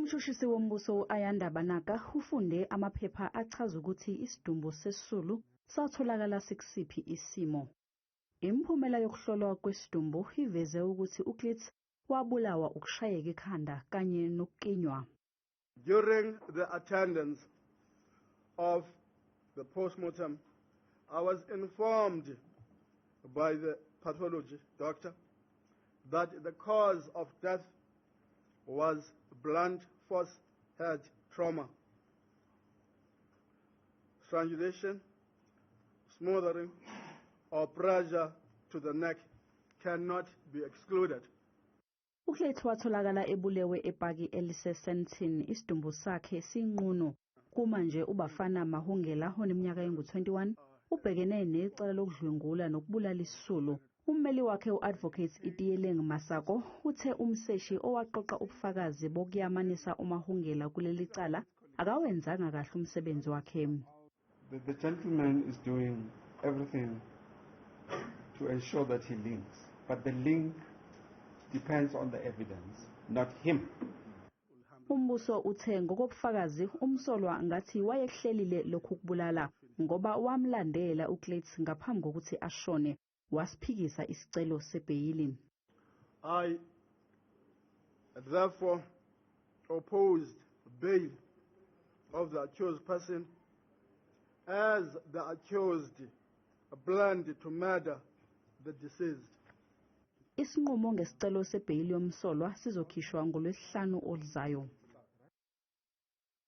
Umshushisi wombuso u-Ayanda Banaka ufunde amaphepha achaza ukuthi isidumbu sesisulu satholakala sikusiphi isimo. Imiphumela yokuhlolwa kwesidumbu iveze ukuthi uKlitz wabulawa ukushayeka ekhanda kanye nokukinywa. During the attendance of the postmortem, I was informed by the pathology doctor that the cause of death was blunt force head trauma, strangulation, smothering, or pressure to the neck cannot be excluded. UKlitz watholakala ebulewe epaki eliseSandton, isidumbu sakhe sinqunu. Kumanje uBafana Mahungela oneminyaka engu-21 ubhekene necala lokudlwengula nokubulala isisulu. Ummeli wakhe u-Advocate Itieleng Masako uthe umseshi owaqoqa ubufakazi bokuyamanisa uMahungela kuleli cala akawenzanga kahle umsebenzi wakhe. The gentleman is doing everything to ensure that he links, but the link depends on the evidence, not him. Umbuso uthe ngokobufakazi umsolwa ngathi wayekuhlelile lokhu kubulala ngoba wamlandela uKlitz ngaphambi kokuthi ashone, wasiphikisa isicelo sebheyili. I therefore opposed bail of the accused person, as the accused planned to murder the deceased. Isinqumo ngesicelo sebheyili yomsolwa sizokhishwa ngoLwesihlanu oluzayo.